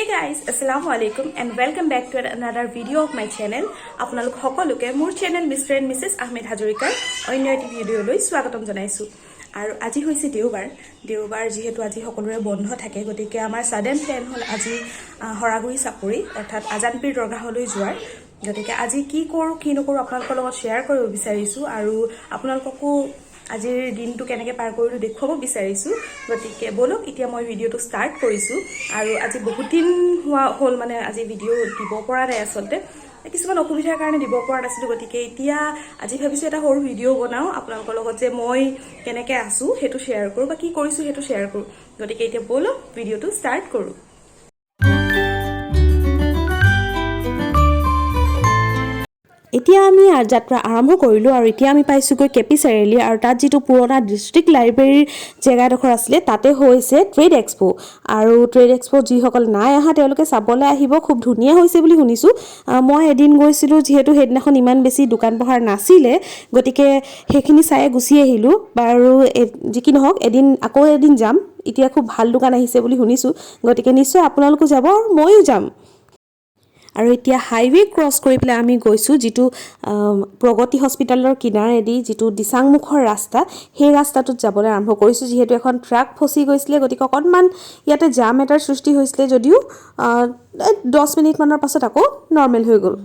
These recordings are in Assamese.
Guys, Assalamu alaikum and welcome back to another video of my channel. আপোনালোক সকলোকে মোৰ channel mister and Mrs Ahmed হাজৰিকাৰ অন্য এটি ভিডিঅ'লৈ স্বাগতম জনাইছোঁ। আৰু আজি হৈছে দেওবাৰ। দেওবাৰ যিহেতু আজি সকলোৰে বন্ধ থাকে, গতিকে আমাৰ ছাডেন প্লেন হ'ল আজি শৰাগুৰি চাপৰি, অৰ্থাৎ আজানপীৰ দৰগাহলৈ যোৱাৰ। গতিকে আজি কি কৰোঁ, কি নকৰোঁ আপোনালোকৰ লগত শ্বেয়াৰ কৰিব বিচাৰিছোঁ আৰু আপোনালোককো আজিৰ দিনটো কেনেকৈ পাৰ কৰিলোঁ দেখুৱাব বিচাৰিছোঁ। গতিকে ব'লক, এতিয়া মই ভিডিঅ'টো ষ্টাৰ্ট কৰিছোঁ। আৰু আজি বহুত দিন হোৱা হ'ল, মানে আজি ভিডিঅ' দিব পৰা নাই, আচলতে কিছুমান অসুবিধাৰ কাৰণে দিব পৰা নাছিলোঁ। গতিকে এতিয়া আজি ভাবিছোঁ এটা সৰু ভিডিঅ' বনাওঁ আপোনালোকৰ লগত, যে মই কেনেকৈ আছোঁ সেইটো শ্বেয়াৰ কৰোঁ বা কি কৰিছোঁ সেইটো শ্বেয়াৰ কৰোঁ। গতিকে এতিয়া ব'লক, ভিডিঅ'টো ষ্টাৰ্ট কৰোঁ। এতিয়া আমি যাত্ৰা আৰম্ভ কৰিলোঁ আৰু এতিয়া আমি পাইছোঁগৈ কেপি চাৰিআলি। আৰু তাত যিটো পুৰণা ডিষ্ট্ৰিক্ট লাইব্ৰেৰীৰ জেগাডোখৰ আছিলে, তাতে হৈছে ট্ৰেড এক্সপ'। আৰু ট্ৰেড এক্সপ' যিসকল নাই অহা, তেওঁলোকে চাবলৈ আহিব, খুব ধুনীয়া হৈছে বুলি শুনিছোঁ। মই এদিন গৈছিলোঁ যিহেতু, সেইদিনাখন ইমান বেছি দোকান পোহাৰ নাছিলে, গতিকে সেইখিনি চায়ে গুচি আহিলোঁ। বাৰু, যি কি নহওক, এদিন আকৌ এদিন যাম। এতিয়া খুব ভাল দোকান আহিছে বুলি শুনিছোঁ, গতিকে নিশ্চয় আপোনালোকো যাব আৰু ময়ো যাম। আৰু এতিয়া হাইৱে ক্ৰছ কৰি পেলাই আমি গৈছোঁ যিটো প্ৰগতি হস্পিটেলৰ কিনাৰেদি যিটো দিচাংমুখৰ ৰাস্তা, সেই ৰাস্তাটোত যাবলৈ আৰম্ভ কৰিছোঁ। যিহেতু এখন ট্ৰাক ফচি গৈছিলে, গতিকে অকণমান ইয়াতে জাম এটাৰ সৃষ্টি হৈছিলে যদিও 10 মিনিটমানৰ পাছত আকৌ নৰ্মেল হৈ গ'ল।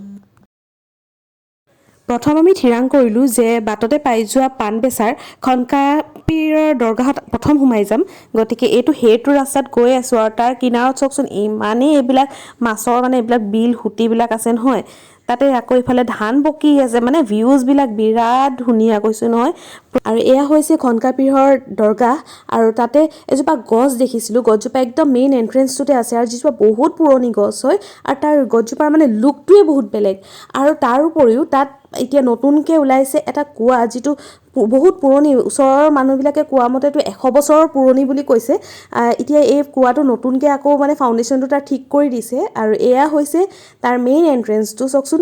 প্ৰথম আমি থিৰাং কৰিলোঁ যে বাটতে পাই যোৱা পাণ বেচাৰ খনকাপীৰৰ দৰগাহত প্ৰথম সোমাই যাম। গতিকে এইটো সেইটো ৰাস্তাত গৈ আছোঁ আৰু তাৰ কিনাৰত চাওকচোন, ইমানেই এইবিলাক মাছৰ মানে এইবিলাক বিল সুঁতিবিলাক আছে নহয়। তাতে আকৌ ইফালে ধান পকি আছে, মানে ভিউজবিলাক বিৰাট ধুনীয়া, কৈছোঁ নহয়। আৰু এয়া হৈছে খনকাপীৰৰ দৰগাহ। আৰু তাতে এজোপা গছ দেখিছিলোঁ। গছজোপা একদম মেইন এণ্ট্ৰেঞ্চটোতে আছে আৰু যিজোপা বহুত পুৰণি গছ হয় আৰু তাৰ গছজোপাৰ মানে লুকটোৱে বহুত বেলেগ। আৰু তাৰ উপৰিও তাত এতিয়া নতুনকৈ ওলাইছে এটা কুঁৱা, যিটো বহুত পুৰণি। ওচৰৰ মানুহবিলাকে কোৱা মতেতো 100 বছৰৰ পুৰণি বুলি কৈছে। এতিয়া এই কুঁৱাটো নতুনকৈ আকৌ মানে ফাউণ্ডেশ্যনটো তাৰ ঠিক কৰি দিছে। আৰু এয়া হৈছে তাৰ মেইন এণ্ট্ৰেঞ্চটো। চাওকচোন,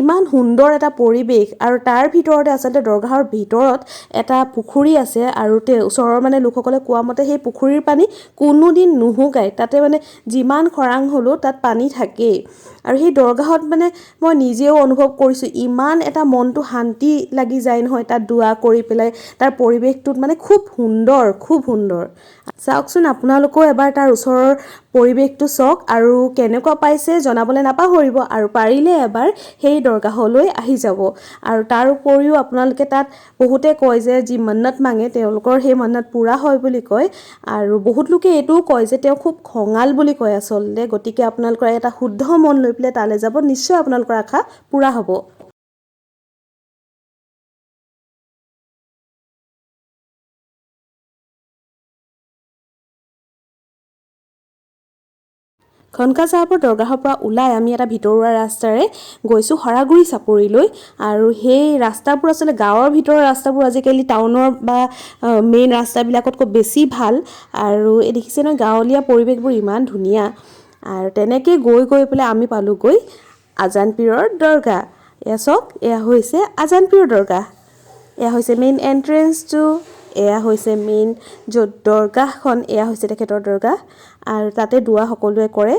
ইমান সুন্দৰ এটা পৰিৱেশ। আৰু তাৰ ভিতৰতে, আচলতে দৰগাহৰ ভিতৰত এটা পুখুৰী আছে আৰু ওচৰৰ মানে লোকসকলে কোৱা মতে সেই পুখুৰীৰ পানী কোনোদিন নুশুকায়। তাতে মানে যিমান খৰাং হ'লেও তাত পানী থাকেই। আৰু সেই দৰগাহত মানে মই নিজেও অনুভৱ কৰিছোঁ, ইমান এটা মনটো শান্তি লাগি যায় নহয় তাত দোৱা কৰি পেলাই। তাৰ পৰিৱেশটোত মানে খুব সুন্দৰ, খুব সুন্দৰ। চাওকচোন, আপোনালোকেও এবাৰ তাৰ ওচৰৰ পৰিৱেশটো চাওক আৰু কেনেকুৱা পাইছে জনাবলৈ নাপাহৰিব। আৰু পাৰিলে এবাৰ সেই দৰগাহলৈ আহি যাব। আৰু তাৰ উপৰিও আপোনালোকে তাত বহুতে কয় যে যি মন্নত মাঙে, তেওঁলোকৰ সেই মন্নত পূৰা হয় বুলি কয়। আৰু বহুত লোকে এইটোও কয় যে তেওঁ খুব খঙাল বুলি কয় আচলতে। গতিকে আপোনালোকৰ এটা শুদ্ধ মন লৈ পেলাই তালৈ যাব, নিশ্চয় আপোনালোকৰ আশা পূৰা হ'ব। খনকা চাহাবৰ দৰগাহৰ পৰা ওলাই আমি এটা ভিতৰুৱা ৰাস্তাৰে গৈছোঁ শৰাগুৰি চাপৰিলৈ। আৰু সেই ৰাস্তাবোৰ আচলতে গাঁৱৰ ভিতৰৰ ৰাস্তাবোৰ আজিকালি টাউনৰ বা মেইন ৰাস্তাবিলাকতকৈ বেছি ভাল। আৰু এই দেখিছে নহয়, গাঁৱলীয়া পৰিৱেশবোৰ ইমান ধুনীয়া। আৰু তেনেকৈ গৈ গৈ পেলাই আমি পালোগৈ আজানপীৰৰ দৰগাহ। এয়া চাওক, এয়া হৈছে আজানপীৰৰ দৰগাহ। এয়া হৈছে মেইন এণ্ট্ৰেঞ্চটো। এয়া হৈছে মেইন য'ত দৰগাহখন, এয়া হৈছে তেখেতৰ দৰগাহ। আৰু তাতে দোৱা সকলোৱে কৰে।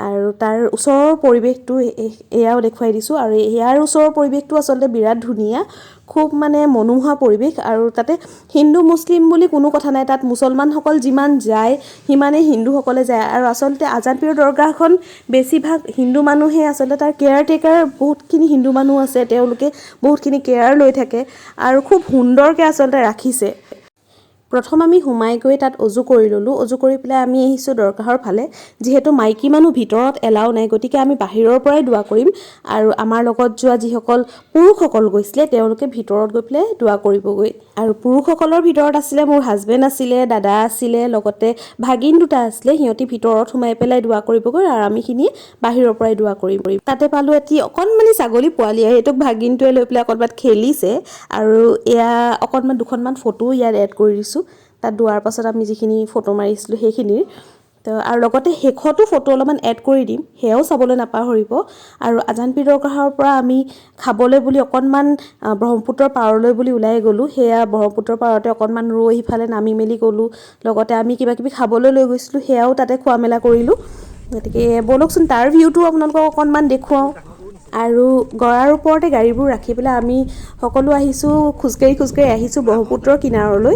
আৰু তাৰ ওচৰৰ পৰিৱেশটো এয়াও দেখুৱাই দিছোঁ। আৰু ইয়াৰ ওচৰৰ পৰিৱেশটো আচলতে বিৰাট ধুনীয়া, খুব মানে মনোমোহা পৰিৱেশ। আৰু তাতে হিন্দু মুছলিম বুলি কোনো কথা নাই। তাত মুছলমানসকল যিমান যায়, সিমানেই হিন্দুসকলে যায়। আৰু আচলতে আজানপীৰৰ দৰগাহখন বেছিভাগ হিন্দু মানুহে, আচলতে তাৰ কেয়াৰটেকাৰ বহুতখিনি হিন্দু মানুহ আছে, তেওঁলোকে বহুতখিনি কেয়াৰ লৈ থাকে আৰু খুব সুন্দৰকৈ আচলতে ৰাখিছে। প্ৰথম আমি সোমাই গৈ তাত অজু কৰি ল'লোঁ। অজু কৰি পেলাই আমি আহিছোঁ দৰগাহৰ ফালে। যিহেতু মাইকী মানুহ ভিতৰত এলাও নাই, গতিকে আমি বাহিৰৰ পৰাই দোৱা কৰিম। আৰু আমাৰ লগত যোৱা যিসকল পুৰুষসকল গৈছিলে, তেওঁলোকে ভিতৰত গৈ পেলাই দোৱা কৰিবগৈ। আৰু পুৰুষসকলৰ ভিতৰত আছিলে মোৰ হাজবেণ্ড আছিলে, দাদা আছিলে, লগতে ভাগিন দুটা আছিলে। সিহঁতি ভিতৰত সোমাই পেলাই দোৱা কৰিবগৈ আৰু আমিখিনিয়ে বাহিৰৰ পৰাই দোৱা কৰিম। তাতে পালোঁ এটি অকণমানি ছাগলী পোৱালি আৰু সেইটোক ভাগিনটোৱে লৈ পেলাই অকণমান খেলিছে। আৰু এয়া অকণমান দুখনমান ফটো ইয়াত এড কৰি দিছোঁ, তাত দোৱাৰ পাছত আমি যিখিনি ফটো মাৰিছিলোঁ সেইখিনিৰ। তো আৰু লগতে শেষতো ফটো অলপমান এড কৰি দিম, সেয়াও চাবলৈ নাপাহৰিব। আৰু আজানপীৰ দৰগাহৰ পৰা আমি খাবলৈ বুলি অকণমান ব্ৰহ্মপুত্ৰৰ পাৰলৈ বুলি ওলাই গ'লোঁ। সেয়া ব্ৰহ্মপুত্ৰৰ পাৰতে অকণমান ৰৈ সিফালে নামি মেলি গ'লোঁ। লগতে আমি কিবা কিবি খাবলৈ লৈ গৈছিলোঁ, সেয়াও তাতে খোৱা মেলা কৰিলোঁ। গতিকে ব'লকচোন তাৰ ভিউটো আপোনালোকক অকণমান দেখুৱাওঁ। আৰু গৰাৰ ওপৰতে গাড়ীবোৰ ৰাখি পেলাই আমি সকলো আহিছোঁ, খোজকাঢ়ি খোজকাঢ়ি আহিছোঁ ব্ৰহ্মপুত্ৰৰ কিনাৰলৈ।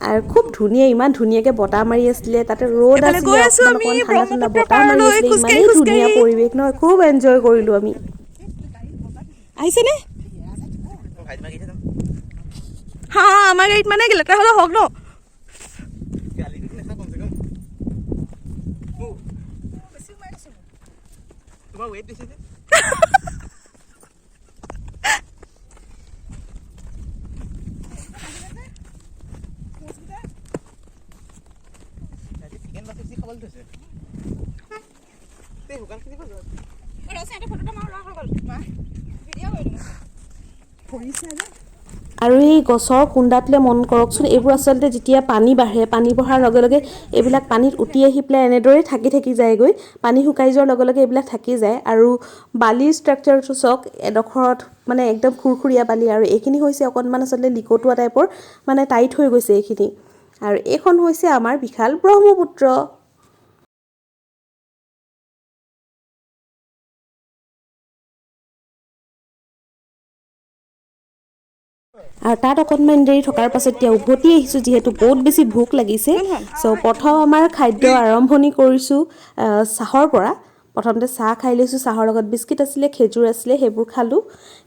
আৰু খুব ধুনীয়া, ইমান ধুনীয়াকৈ বতাহ মাৰি আছিলে, তাতে ৰ'দ এফালে আছিলে, গৈ আছো অকণমান আমি অকণমান ঠাণ্ডা ঠাণ্ডা ব্ৰহ্মপুত্ৰ বতাহ মাৰি পাৰলৈ আছিলে। খোজকাঢ়ি ইমানেই ধুনীয়া খোজকাঢ়ি। পৰিৱেশ নহয়, খুব এনজয় কৰিলোঁ আমি। আহিছেনে? হা, আমাৰ গাড়ীত মানে লেতেৰা হ'লে হওক ন। তোমাৰ ৱেইট বেছি যে। চিকেন বা চিপছি খাবলৈ থৈছে। এই শুকানখিনি ক'ত যোৱা? আৰু এই গছৰ কুন্দাটোলৈ মন কৰকচোন, এইবোৰ আচলতে যেতিয়া পানী বাঢ়ে, পানী বঢ়াৰ লগে লগে এইবিলাক পানীত উটি আহি পেলাই এনেদৰেই থাকি থাকি যায়গৈ। পানী শুকাই যোৱাৰ লগে লগে এইবিলাক থাকি যায়। আৰু বালিৰ ষ্ট্ৰাকচাৰটো চাওক, এডোখৰত মানে একদম খুৰখুৰীয়া বালি, আৰু এইখিনি হৈছে অকণমান আচলতে লিকটুৱা টাইপৰ, মানে টাইট হৈ গৈছে এইখিনি। আৰু এইখন হৈছে আমাৰ বিশাল ব্ৰহ্মপুত্ৰ। আৰু তাত অকণমান দেৰি থকাৰ পাছত এতিয়া উভতি আহিছোঁ, যিহেতু বহুত বেছি ভোক লাগিছে। চ' প্ৰথম আমাৰ খাদ্য আৰম্ভণি কৰিছোঁ চাহৰ পৰা। প্ৰথমতে চাহ খাই লৈছোঁ, চাহৰ লগত বিস্কিট আছিলে, খেজুৰ আছিলে, সেইবোৰ খালোঁ।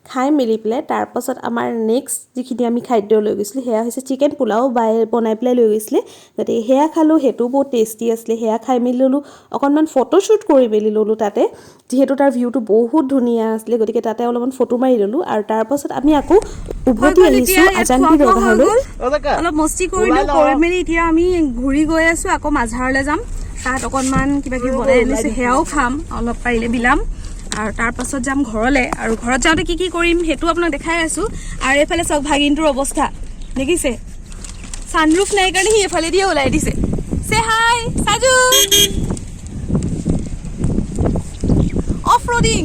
খাই মেলি পেলাই তাৰপাছত আমাৰ নেক্সট যিখিনি আমি খাদ্য লৈ গৈছিলোঁ সেয়া হৈছে চিকেন পোলাও বাই বনাই পেলাই লৈ গৈছিলে, গতিকে সেয়া খালোঁ, সেইটোও বহুত টেষ্টি আছিলে। সেয়া খাই মেলি ল'লোঁ, অকণমান ফটোশ্বুট কৰি মেলি ল'লোঁ তাতে, যিহেতু তাৰ ভিউটো বহুত ধুনীয়া আছিলে, গতিকে তাতে অলপমান ফটো মাৰি ল'লোঁ। আৰু তাৰপাছত আমি আকৌ হৈ উভতি গ'ল, আহিছোঁ এতিয়া ইয়াত আজান খোৱা পীৰ বোৱা হৈ দৰগাহলৈ। গ'ল। অ কাকা, অলপ মস্তি কৰিলোঁ, ওলাই লওঁ। কৰি মেলি এতিয়া আমি ঘূৰি গৈ আছো, আকৌ মাঝাৰলৈ যাম। তাত অকণমান কিবা কিবি বনাই আনিছোঁ, সেয়াও খাম, অলপ পাৰিলে বিলাম। আৰু তাৰ পাছত যাম ঘৰলৈ। আৰু ঘৰত যাওঁতে কি কি কৰিম সেইটো আপোনাক দেখাই আছো। আৰু এইফালে চাওক ভাগিনটোৰ অৱস্থা দেখিছে, ছানৰুফ নাই কাৰণে সি এইফালেদিয়ে ওলাই দিছে। চে হাই সাজু, অফ ৰোডিং।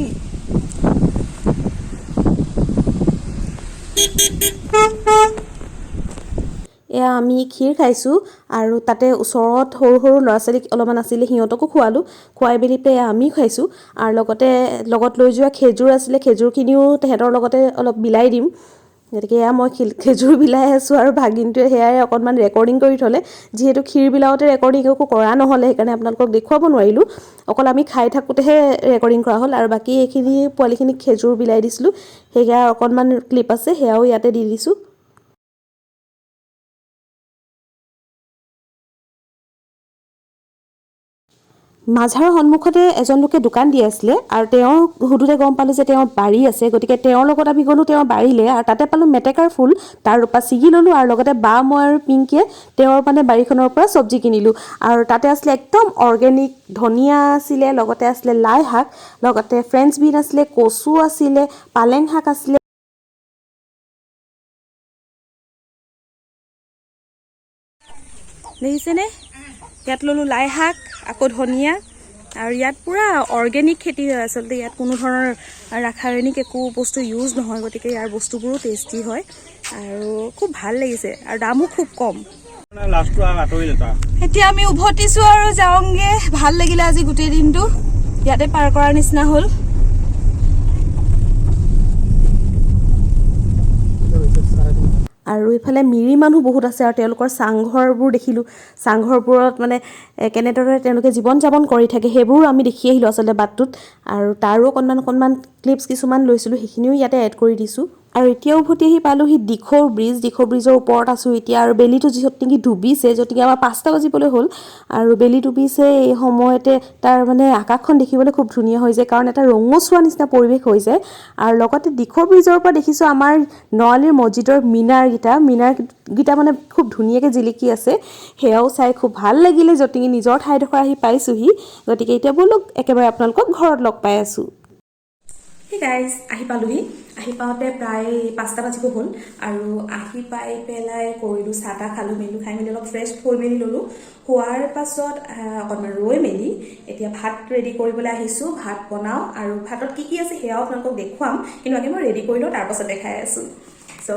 এয়া আমি ক্ষীৰ খাইছোঁ, আৰু তাতে ওচৰত সৰু সৰু ল'ৰা ছোৱালী অলপমান আছিলে, সিহঁতকো খোৱালোঁ। খুৱাই মেলি পেলাই এয়া আমিও খাইছোঁ। আৰু লগতে লগত লৈ যোৱা খেজুৰ আছিলে, খেজুৰখিনিও তেহেঁতৰ লগতে অলপ বিলাই দিম। গতিকে এয়া মই খেজুৰ বিলাই আছোঁ, আৰু ভাগিনটোৱে সেয়াই অকণমান ৰেকৰ্ডিং কৰি থ'লে। যিহেতু ক্ষীৰ বিলাওঁতে ৰেকৰ্ডিং একো কৰা নহ'লে, সেইকাৰণে আপোনালোকক দেখুৱাব নোৱাৰিলোঁ। অকল আমি খাই থাকোঁতেহে ৰেকৰ্ডিং কৰা হ'ল। আৰু বাকী এইখিনি পোৱালিখিনিক খেজুৰ বিলাই দিছিলোঁ, সেয়া অকণমান ক্লিপ আছে, সেয়াও ইয়াতে দি দিছোঁ। মাঝাৰৰ সন্মুখতে এজন লোকে দোকান দি আছিলে, আৰু তেওঁৰ সোধোতে গম পালোঁ যে তেওঁৰ বাৰী আছে। গতিকে তেওঁৰ লগত আমি গ'লোঁ তেওঁৰ বাৰীলৈ, আৰু তাতে পালোঁ মেটেকাৰ ফুল, তাৰ পৰা ছিগি ল'লোঁ। আৰু লগতে বা, মই আৰু পিংকিয়ে তেওঁৰ মানে বাৰীখনৰ পৰা চব্জি কিনিলোঁ। আৰু তাতে আছিলে একদম অৰ্গেনিক ধনিয়া আছিলে, লগতে আছিলে লাই শাক, লগতে ফ্ৰেঞ্চ বিন আছিলে, কচু আছিলে, পালেং শাক আছিলে। দেখিছেনে? ইয়াত ল'লোঁ লাই শাক, আকৌ ধনিয়া। আৰু ইয়াত পূৰা অৰ্গেনিক খেতি হয় আচলতে, ইয়াত কোনো ধৰণৰ ৰাসায়নিক একো বস্তু ইউজ নহয়, গতিকে ইয়াৰ বস্তুবোৰো টেষ্টি হয় আৰু খুব ভাল লাগিছে, আৰু দামো খুব কম। লাষ্টটো আৰু আঁতৰিলে তাৰ। এতিয়া আমি উভতিছোঁ আৰু যাওঁগে। ভাল লাগিলে আজি গোটেই দিনটো ইয়াতে পাৰ কৰাৰ নিচিনা হ'ল। আৰু এইফালে মিৰি মানুহ বহুত আছে, আৰু তেওঁলোকৰ চাংঘৰবোৰ দেখিলোঁ। চাংঘৰবোৰত মানে কেনেদৰে তেওঁলোকে জীৱন যাপন কৰি থাকে সেইবোৰো আমি দেখি আহিলোঁ আচলতে বাটটোত। আৰু তাৰো অকণমান অকণমান ক্লিপছ কিছুমান লৈছিলোঁ, সেইখিনিও ইয়াতে এড কৰি দিছোঁ। আৰু এতিয়া উভতি আহি পালোহি দিখৌ ব্ৰিজ। দিখৌ ব্ৰিজৰ ওপৰত আছোঁ এতিয়া। আৰু বেলিটো যিহত নেকি ডুবিছে, য'ত নেকি আমাৰ 5টা বাজিবলৈ হ'ল আৰু বেলি ডুবিছে, এই সময়তে তাৰ মানে আকাশখন দেখিবলৈ খুব ধুনীয়া হৈ যায়, কাৰণ এটা ৰঙচুৱা নিচিনা পৰিৱেশ হৈ যায়। আৰু লগতে দিখৌ ব্ৰিজৰ পৰা দেখিছোঁ আমাৰ নআলিৰ মছজিদৰ মিনাৰকেইটা, মিনাৰকেইটা মানে খুব ধুনীয়াকৈ জিলিকি আছে, সেয়াও চাই খুব ভাল লাগিলে, য'ত নেকি নিজৰ ঠাইডোখৰ আহি পাইছোঁহি। গতিকে এতিয়া ব'লক একেবাৰে আপোনালোকক ঘৰত লগ পাই আছোঁ। হে গাইজ, আহি পালোহি। আহি পাওঁতে প্ৰায় 5টা বাজিব হ'ল। আৰু আহি পাই পেলাই কৰিলোঁ চাহ তাহ খালোঁ মেলিলোঁ, খাই মেলি অলপ ফ্ৰেছ হৈ মেলি ল'লোঁ। হোৱাৰ পাছত অকণমান ৰৈ মেলি এতিয়া ভাত ৰেডি কৰিবলৈ আহিছোঁ। ভাত বনাওঁ, আৰু ভাতত কি কি আছে সেয়াও আপোনালোকক দেখুৱাম, কিন্তু আগে মই ৰেডি কৰি লওঁ, তাৰপাছত দেখাই আছোঁ। চ'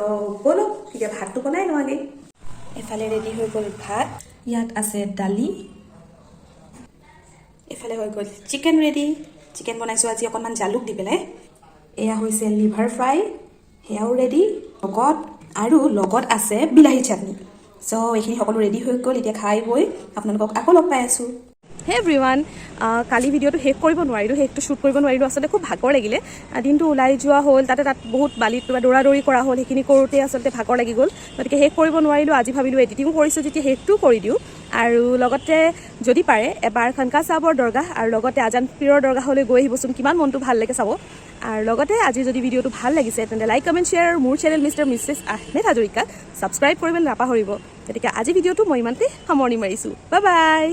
ব'লক এতিয়া ভাতটো বনাই লওঁ আগে। এফালে ৰেডি হৈ গ'ল ভাত। ইয়াত আছে দালি, এইফালে হৈ গ'ল চিকেন ৰেডি। চিকেন বনাইছোঁ আজি অকণমান জালুক দি পেলাই। এয়া হৈছে লিভাৰ ফ্ৰাই, সেয়াও ৰেডি লগত, আৰু লগত আছে বিলাহী চাটনি। চ' এইখিনি সকলো ৰেডি হৈ গ'ল। এতিয়া খাই বৈ আপোনালোকক আকৌ লগ পাই আছোঁ। হে এভৰিৱান, কালি ভিডিঅ'টো শেষ কৰিব নোৱাৰিলোঁ, শেষটো শ্বুট কৰিব নোৱাৰিলোঁ। আচলতে খুব ভাগৰ লাগিলে। দিনটো ওলাই যোৱা হ'ল, তাতে তাত বহুত বালিত কিবা দৌৰা দৌৰি কৰা হ'ল। সেইখিনি কৰোঁতে আচলতে ভাগৰ লাগি গ'ল, গতিকে শেষ কৰিব নোৱাৰিলোঁ। আজি ভাবিলোঁ এডিটিঙো কৰিছোঁ যেতিয়া শেষটোও কৰি দিওঁ। আৰু লগতে যদি পাৰে এবাৰ খানকা চাহাবৰ দৰগাহ আৰু লগতে আজান পীৰৰ দৰগাহলৈ গৈ আহিবচোন, কিমান মনটো ভাল লাগে চাব। আৰু লগতে আজি যদি ভিডিঅ'টো ভাল লাগিছে, তেন্তে লাইক, কমেণ্ট, শ্বেয়াৰ আৰু মোৰ চেনেল মিষ্টাৰ মিছেছ আহমেদ হাজৰিকাক ছাবস্ক্ৰাইব কৰিবলৈ নাপাহৰিব। গতিকে আজি ভিডিঅ'টো মই ইমানতে সামৰণি মাৰিছোঁ। Bye bye.